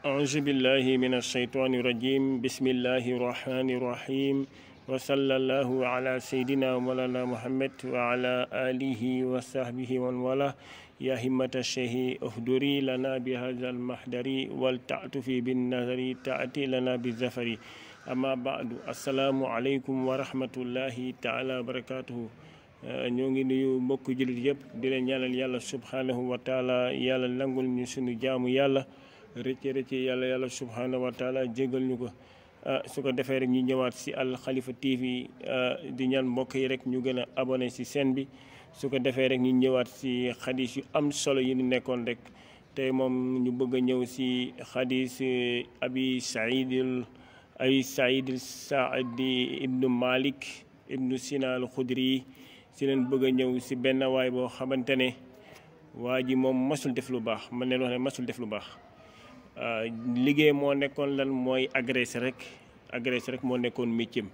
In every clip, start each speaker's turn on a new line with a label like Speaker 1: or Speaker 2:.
Speaker 1: أعوذ بالله من الشيطان الرجيم بسم الله الرحمن الرحيم وصلى الله على سيدنا مولانا محمد وعلى آله وصحبه ومن والاه يا همة الشيخ اهدري لنا بهذا المحضر ولتعطف بالنظر تأتي لنا بالزفر أما بعد السلام عليكم ورحمة الله تعالى وبركاته ñoo ngi nuyu mbokk jullit yëpp di leen ñaanal yàlla subhanahu wa taala yàlla nangul ñu sunu jaamu yàlla rëcc yàlla subhanahu wa taala jégal ñu ko su ko defee rek ñu ñëwaat si Al Khalifa TV di ñaan mbokk yi rek ñu gën a abonné si chaîne bi su ko defee rek ñu ñëwaat si xadis yu am solo yi ñu nekkoon rek tey moom ñu bëgg a ñëw si xadis abi saïd saadi ibnu malik ibnu sina al xudri si leen bëgg a ñëw si benn waay boo xamante ne waa ji moom masul def lu baax man leen wax ne masul def lu baax liggéey moo nekkoon lan mooy agressé rek moo nekkoon métier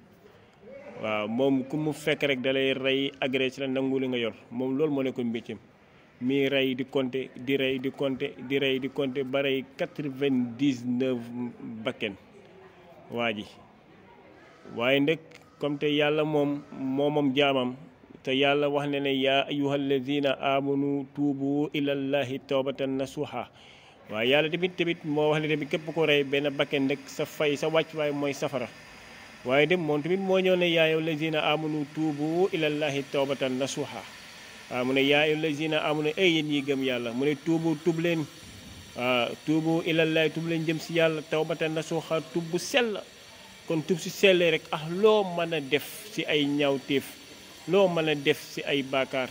Speaker 1: waaw moom ku mu fekk rek dalay rey agressé la nangu li nga yor moom loolu moo nekkoon métier mi rey di compter di rey di compter di rey di compter ba rey 99 bakken waa ji waaye nag comme te yàlla moomam jaamam te yàlla wax ne yaa ayyuhal lazina amanu tuubu ilallahi tawbatan nasuha waaye yàlla tamit moo wax ne tamit képp ko rey benn bakken rek sa fay sa wàccuwaay mooy safara waaye dem moom tamit moo ñëw ne yaa ayyuhal lazina amanu tuubu ilallahi tawbatan nasuha waaw mu ne yaa ayyuhal lazina amanu ay yéen ñi gëm yàlla mu ne tuub leen tuubu ilallahi tuub leen jëm si yàlla tawbatan nasuha tuub bu sell kon tuub si sellee rek loo mën a def si ay ñaawteef loo mën a def si ay baakaar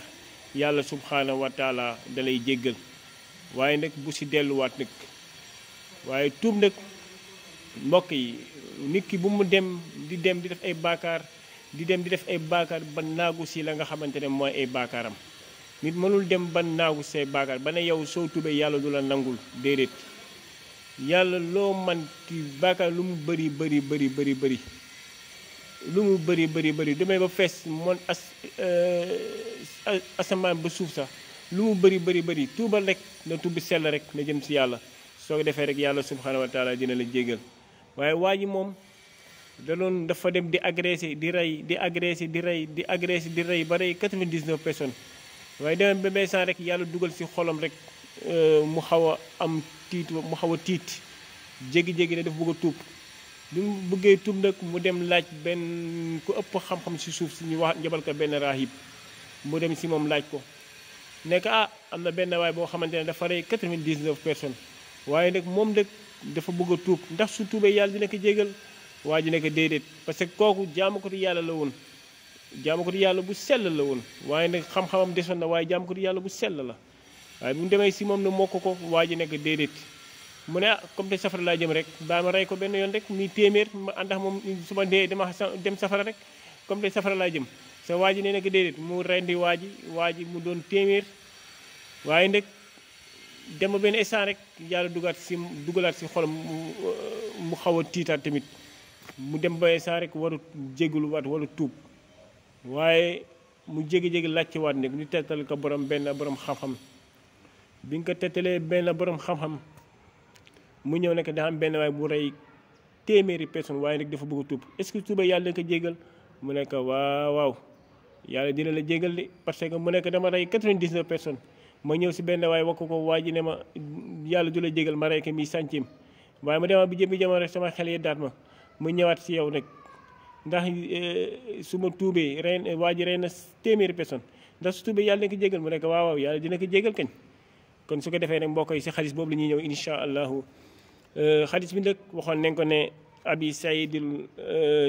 Speaker 1: yàlla subhanahu wa taala dalay jéggal waaye nag bu si delluwaat nag waaye tuub nag mbokk yi nit ki bu mu dem di def ay baakaar di def ay baakaar ba naagu si la nga xamante ne mooy ay baakaaram nit mënul dem ba naagu say baakaar ba ne yow soo tubee yàlla du la nangul déedéet yàlla loo man ci baakaar lu mu bëri lu mu bëri demee ba fees moon asamaan ba suuf sax lu mu bëri tuubal rek na tuub sell rek na jëm si yàlla soo ko defee rek yàlla subhanahu wa taala dina la jégal waaye waa ji moom dafa dem di agressé di rey ba rey 99 personnes waaye demee ba meesaan rek yàlla dugal si xolam rek mu xaw a tiit jégi-jégi ne dafa bëgg a tuub bi mu bëggee tuub nag mu dem laaj benn ku ëpp xam-xam si suuf si ñu wax njabal ko benn raahib mu dem si moom laaj ko nekk am na benn waay boo xamante ne dafa rey 99 personnes waaye nag moom nag dafa bëgg a tuub ndax su tuubee yàlla dina ko jégal waa ji nekk déedéet parce que kooku jaamukatu yàlla la woon jaamukatu yàlla bu sell la woon waaye nag xam-xamam desoon na waaye jaamukatu yàlla bu sell la waaye bu mu demee si moom ne mokk ko waa ji nekk déedéet mu ne comme te safara laa jëm rek baa ma rey ko benn yoon rek muy téeméer ma ànd ak moom su ma dee dama dem safara rek comme te safara laa jëm sa waa ji ne nekk déedéet mu rendi waa ji mu doon téeméer waaye nag dem ba benn instant rek yàlla dugalaat si xolam mu xaw a tiitaat tamit mu dem ba instant rek waru jégalu waat waru tuub waaye mu jégi-jégi laajte waat nag ñu tettal ko benn borom xam-xam bi nga ko tettalee benn borom xam-xam mu ñëw nekk daa am benn waay bu rey téeméeri personne waaye nag dafa bëgg a tuub est-ce que tuuba yàlla dina ko jégal mu nekk waaw yàlla dina la jégal de parce que mu nekk dama rey 99 personnes ma ñëw si benn waay wax ko waa ji ne ma yàlla du la jégal ma rey ko mi centième waaye ma dema bi jëmbi jamono rek sama xel yi daat ma mu ñëwaat si yow nag ndax su ma tuubee waa ji rey na téeméeri personne ndax su tuubee yàlla dina ko jégal mu nekk waaw yàlla dina ko jégal kañ kon su ko defee nag mbokk yi si xadis boobu la ñuy ñëw insha allahu xadis bi nag waxoon nañ ko ne abi saïdul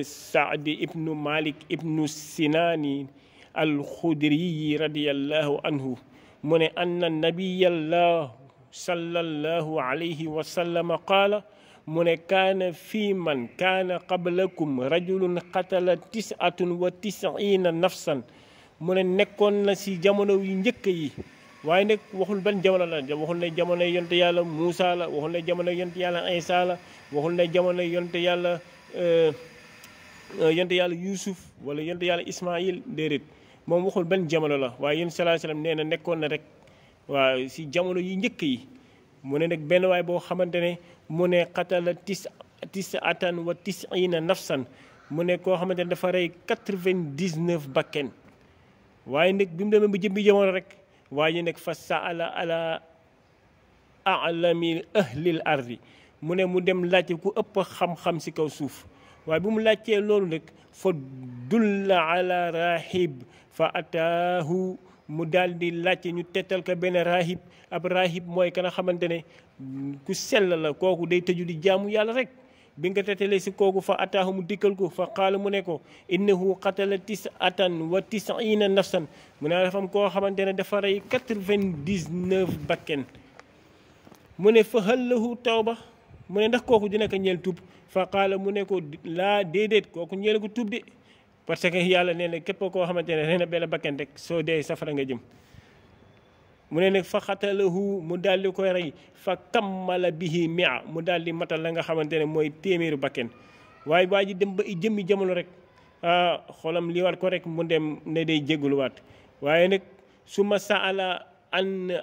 Speaker 1: saadi ibnu malik ibnu sinaani alxudriyi radiallahu anhu mu ne anna nabiyallah sallallahu alayhi wa sallam qaala mu ne kaana fii man kaana qablakum rajulun qatala 99 nafsan mu ne nekkoon na si jamono yu njëkk yi waaye nag waxul ban jamono la waxul ne jamono yonte yàlla Muusa la waxul ne jamono yonte yàlla Isa la waxul ne jamono yonte yàlla Yuusuf wala yonte yàlla Ismaayil déedéet moom waxul ban jamono la waaye yéen sallallahu alayhi wasallam nee na nekkoon na rek waaw si jamono yu njëkk yi mu ne nag benn waay boo xamante ne mu ne qatala tis'atan wa tis'ina nafsan mu ne koo xamante ne dafa rey 99 bakken. waaye nag bi mu demee ba jëmbi jamono rek waaye nag fa saala ala alami ahlil ardi mu ne mu dem laajte ku ëpp xam-xam si kaw suuf. waaye bu mu laajtee loolu nag fa dulla ala rahib fa ataahu mu daal di laajte ñu tettal ko benn rahib. ab rahib mooy ka nga xamante ne ku sell la kooku day tëju di jaamu yàlla rek. bi nga tettalee si kooku fa ataahu mu dikkal ko fa qaala mu ne ko innahu qatala tis'atan wa tis'ina nafsan mu ne dafa am koo xamante ne dafa rey 99 bakken. mu ne fa hal lahu tawba mu ne ndax kooku dina ko ñeel tuub fa qaala mu ne ko laa déedéet kooku ñeel ko tuub de parce que yàlla nee na képp koo xamante ne rey na benn bakken rek soo dee safara nga jëm. mu ne nag fa xatalahu mu daal di koy rey fa kammala bihi mia mu daal di matal la nga xamante ne mooy téeméeru bakken. waaye waa ji dem ba jëmmi jamono rek xolam li war ko rek mu dem ne day jégaluwaat. waaye nag su ma saala an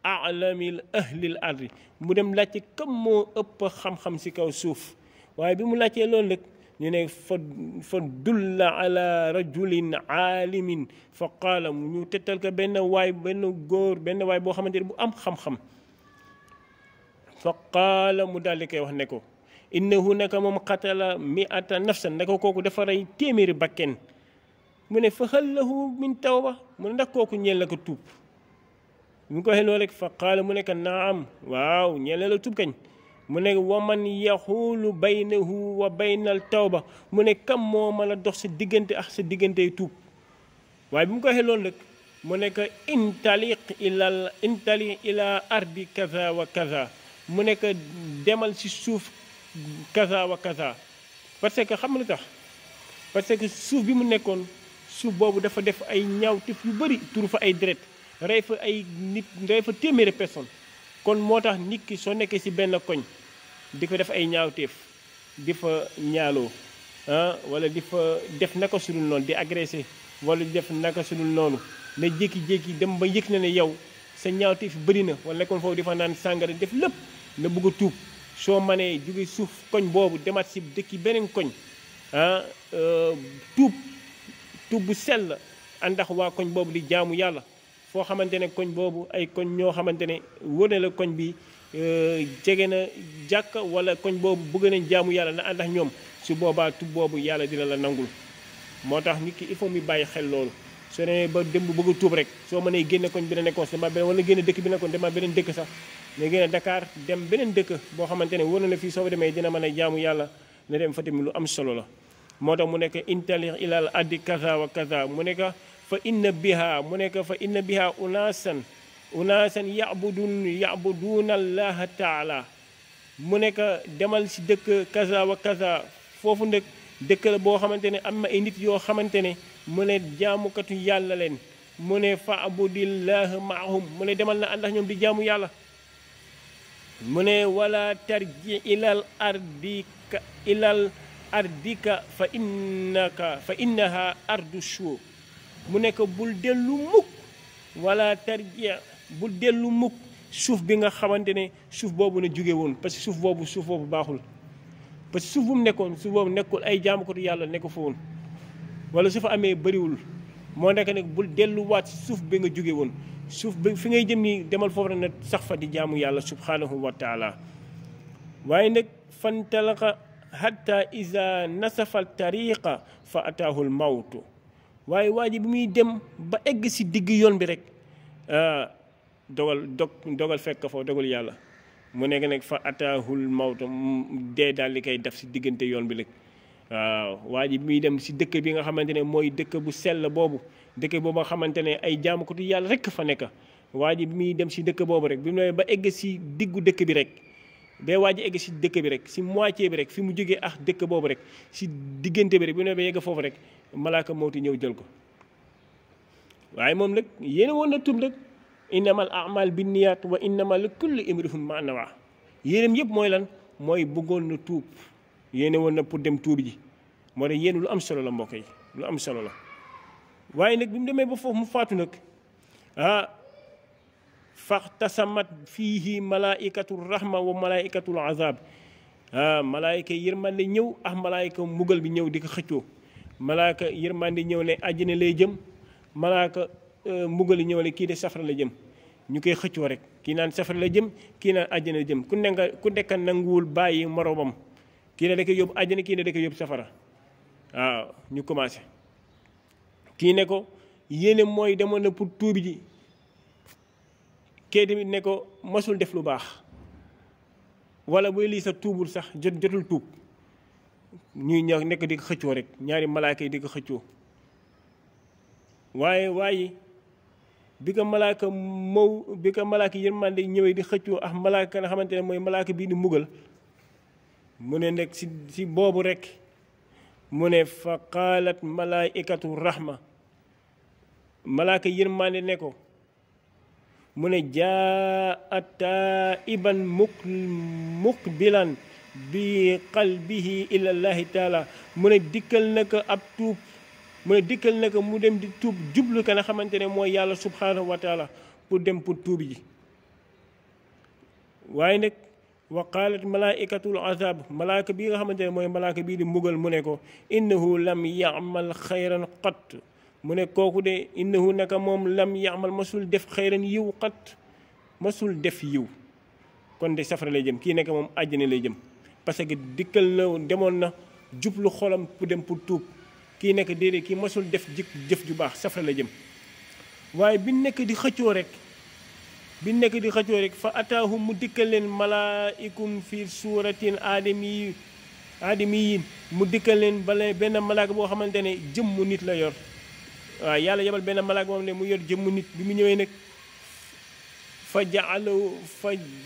Speaker 1: alamil ahlil ardi mu dem laajte kam moo ëpp xam-xam si kaw suuf. waaye bi mu laajtee loolu nag ñu ne fa dulla ala rajulin aalimin fa qaala ñu tettal ko benn waay boo xamante ne bu am xam-xam. fa qaala mu daal di koy wax ne ko innahu naka moom qatala mi'ata nafsan naka kooku dafa rey téeméeri bakken. mu ne fa hal lahu min tawba mu ne ndax kooku ñeel la ko tuub. mu ko waxee loolu rek fa qaala mu ne ko naam waaw ñeel la tuub kañ. mu ne waman yaxuulu baynahu wa baynal tawba mu ne kam moo mën a dox sa diggante ak sa diggantey tuub. waaye bi mu ko waxee loolu nag mu ne ko intaliq ila ardi kaza wa kaza mu ne ko demal si suuf kaza wa kaza. parce que xam nga lu tax parce que suuf bi mu nekkoon suuf boobu dafa def ay ñaawteef yu bëri turu fa ay deret rey fa ay nit rey fa téeméeri personne. kon moo tax nit ki soo nekkee si benn koñ di ko def ay ñaawteef di fa ñaaloo wala di fa def naka sudul noonu di agressé wala di def naka sudul noonu na jékki-jékki dem ba yëg na ne yow sa ñaawteef bëri na wala nekkoon foofu di fa naan sàngara def lépp na bëgg a tuub. soo manee jóge suuf koñ boobu demaat si dëkki beneen koñ tuub bu sell àndax waa koñ boobu di jaamu yàlla. foo xamante ne koñ boobu ay koñ ñoo xamante ne wër na la koñ bi jege na jàkk wala koñ boobu bëgg nañ jaamu yàlla na ànd ak ñoom su boobaa tub boobu yàlla dina la nangul. moo tax nit ki il faut muy bàyyi xel loolu. soo demee ba dem bu bëgg a tuub rek soo mënee génne koñ bi na nekkoon dama beneen wala génne dëkk bi nekkoon dama beneen dëkk sax nga génne Dakar dem beneen dëkk boo xamante ne wër na la fii soo demee dina mën a jaamu yàlla na dem fa tamit lu am solo la. moo tax mu nekk intali ilal addi kaza wa kaza mu nekk fa inna biha mu nekk fa inna biha unaasan yabuduuna allaha taala mu nekk demal si dëkk kaza wa kaza foofu nag dëkk la boo xamante ne am na ay nit yoo xamante ne mu ne jaamukatu yàlla leen mu ne fa abudillaha maahum mu ne demal na ànd ak ñoom di jaamu yàlla. mu ne wala tarji ilal ardika fa innaha ardu shuu mu nekk bul dellu mukk wala tarji bul dellu mukk suuf bi nga xamante ne suuf boobu na jóge woon parce que suuf boobu baaxul. parce que suuf bu mu nekkoon suuf boobu nekkul ay jaamukatu yàlla nekk fa woon wala su fa amee bëriwul moo nekk nag bul delluwaat suuf bi nga jóge woon suuf bi fi ngay jëm ni demal foofu na sax fa di jaamu yàlla subhanahu wa taala. waaye nag fantalaqa hatta iza nasafa tariqa fa ataahu l mawtu waaye waa ji bi muy dem ba egg si digg yoon bi rek dogal fekk foofu dogal yàlla mu nekk nag fa ataahul mawta dee daal di koy def si diggante yoon bi rek. waaw waa ji bi muy dem si dëkk bi nga xamante ne mooy dëkk bu sell boobu dëkk boobu nga xamante ne ay jaamukatu yàlla rek fa nekk. waa ji bi muy dem si dëkk boobu rek bi mu ba egg si diggu dëkk bi rek ba waa ji egg si dëkk bi rek si moitié bi rek fi mu jógee ak dëkk boobu rek si diggante bi rek bi mu ba yegg foofu rek malaaka mawti ñëw jël ko. waaye moom nag yéen woon na tuub rek innamal a'mal binniyat wa innama li kulli imri'in ma nawa yéenam yëpp mooy lan mooy bëggoon na tuub yéene woon na pour dem tuubi ji moo tax yéen lu am solo la mbokk yi lu am solo la. waaye nag bi mu demee ba foofu mu faatu nag faxtasamat fiihi malaikatu rahma wa malaikatul azab malaayka yërmande ñëw ak malaayka mbugal bi ñëw di ko xëccoo malaayka yërmande ñëw ne àjjana lay jëm malaayka mbugal ñëw ne kii de safara la jëm ñu koy xëccoo rek kii naan safara la jëm kii naan àjjana la jëm ku nekk nanguwul bàyyi moroomam kii ne da koy yóbbu àjjana kii ne da koy yóbbu safara waaw ñu commencé kii ne ko yéene mooy demoon na pour tuubi ji kee tamit ne ko masul def lu baax wala buy lii sa tuubul sax jotul tuub ñuy ñëw nekk di ko xëccoo rek ñaari malaaka yi di ko xëccoo waaye bi ko malaaka yërmande ñëwee di xëccoo ak malaaka nga xamante ne mooy malaaka bii di mbugal mu ne nekk si boobu rek mu ne fa qaalat malaikatu rahma malaaka yërmande ne ko mu ne jaa taiban muqbilan bi qalbihi ilallahi taala mu ne dikkal na ko ab tuub mu ne dikkal na ko mu dem di tuub jublu ka nga xamante ne mooy yàlla subhanahu wa taala pour dem pour tuub ji waaye nag wa qaalat malaikatul azab malaaka bii nga xamante ne mooy malaaka bii di mbugal mu ne ko innahu lam yamal xayran qat mu ne kooku de innahu naka moom lam yamal masul def xayran yiw qat masul def yiw kon de safara lay jëm kii nekk moom àjjana lay jëm parce que dikkal na demoon na jublu xolam pour dem pour tuub kii nekk déedéet kii masul def jëf ju baax safara la jëm waaye bi nekk di xëccoo rek fa ataahum mu dikkal leen malaa'ikum fi suuratin aadamiyin mu dikkal leen bala benn malaaka boo xamante ne jëmmu nit la yor waaw yàlla yebal benn malaaka moom ne mu yor jëmmu nit bi mu ñëwee nag fa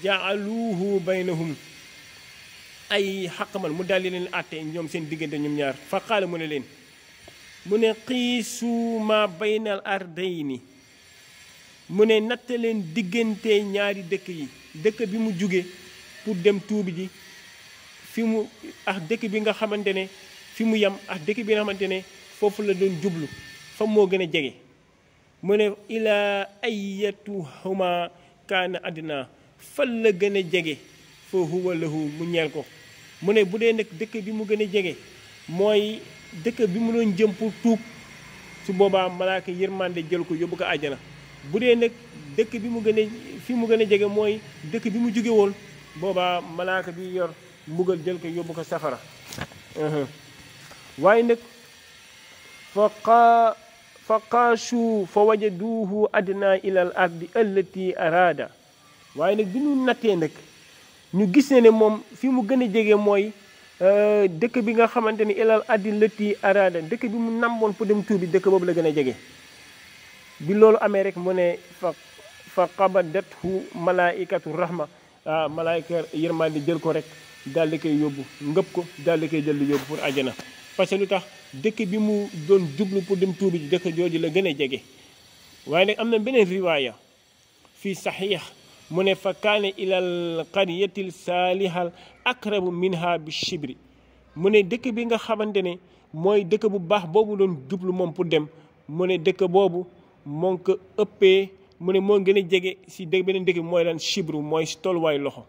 Speaker 1: jaaluhu baynahum ay xaqaman mu daldi leen àtte ñoom seen diggante ñoom ñaar fa qaala mu ne leen mu ne qiisu ma baynal ardayni mu ne natt leen diggante ñaari dëkk yi dëkk bi mu jóge pour dem tuubi ji fi mu ak dëkk bi nga xamante ne fi mu yem ak dëkk bi nga xamante ne foofu la doon jublu fa moo gën a jege mu ne ilaa ayatuhuma kaana adna fan la gën a jege fa huwa lahu mu ñeel ko mu ne bu dee nag dëkk bi mu gën a jege mooy dëkk bi mu doon jëm pour tuub su boobaa malaaka yërmande jël ko yóbbu ko àjjana bu dee nag dëkk bi mu gën a fi mu gën a jege mooy dëkk bi mu jóge woon boobaa malaaka bi yor mbugal jël ko yóbbu ko safara waaye nag fa qaashu fa wajaduuhu adna ila al ardi allati araada waaye nag bi ñu nattee nag ñu gis ne moom fi mu gën a jege mooy dëkk bi nga xamante ni ilal ardi allati araada dëkk bi mu namboon pour dem tuubi dëkk boobu la gën a jege bi loolu amee rek mu ne fa qabadathu malaikatu rahma malaayka yërmande jël ko rek daal di koy yóbbu ngëpp ko daal di koy jël di yóbbu pour àjjana parce que lu tax dëkk bi mu doon jublu pour dem tuubi dëkk jooju la gën a jege waaye nag am na beneen riwaaya fii saxiix mu ne fa kaane ilal qaryatil saalihal aqrabu minha bi shibri mu ne dëkk bi nga xamante ne mooy dëkk bu baax boobu doon jublu moom pour dem mu ne dëkk boobu moo ko ëppee mu ne moo gën a jege si dëkk beneen dëkk bi mooy lan shibru mooy si tolluwaay loxo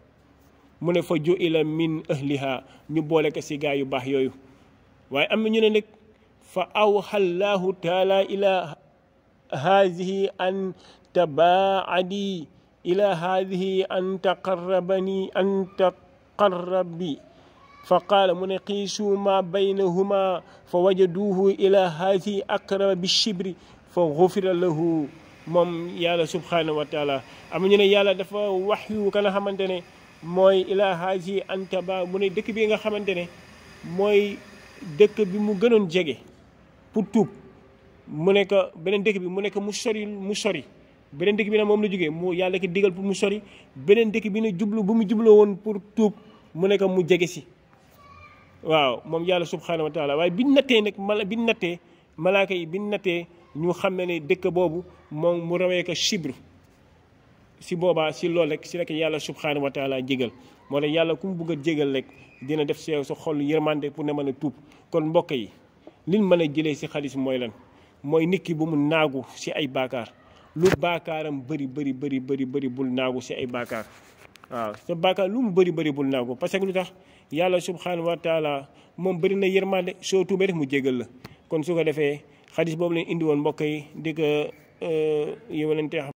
Speaker 1: mu ne fa ju ila min ahliha ñu boole ko si gaa yu baax yooyu waaye am na ñu ne nag fa awha llahu taala ila haadihi an tabaadi ila haadihi an taqarrabi fa qaala mu ne qiisu ma baynahuma fa wajaduuhu ila haadihi aqraba bi shibri fa gufira lahu moom yàlla subhanahu wa taala am ñu ne yàlla dafa waxyu ka nga xamante ne mooy ila haadihi an taba mu ne dëkk bi nga xamante ne mooy dëkk bi mu gënoon jege pour tuub mu nekk beneen dëkk bi mu nekk mu sori beneen dëkk bi nag moom la jógee mu yàlla ki digal pour mu sori beneen dëkk bi ne jublu bu mu jubloo woon pour tuub mu nekk mu jege si waaw moom yàlla subhanahu wa taala waaye biñ nattee nag malaaka yi biñ nattee ñu xam ne dëkk boobu moom mu rawee ko chibre si boobaa si loolu rek si rek yàlla subhanahu wa taala jégal moo tax yàlla ku mu bëgg a jégal rek dina def sa xol yërmande pour ne mën a tuub kon mbokk yi liñ mën a jëlee si xadis mooy lan mooy nit ki bu mu naagu si ay baakaar lu baakaaram bëri bul naagu si ay baakaar waaw sa baakaar lu mu bëri bul naagu parce que lu tax yàlla subhanahu wa taala moom bëri na yërmande soo tuubee rek mu jégal la kon su ko defee xadis boobu leen indi woon mbokk yi di ko yëwalante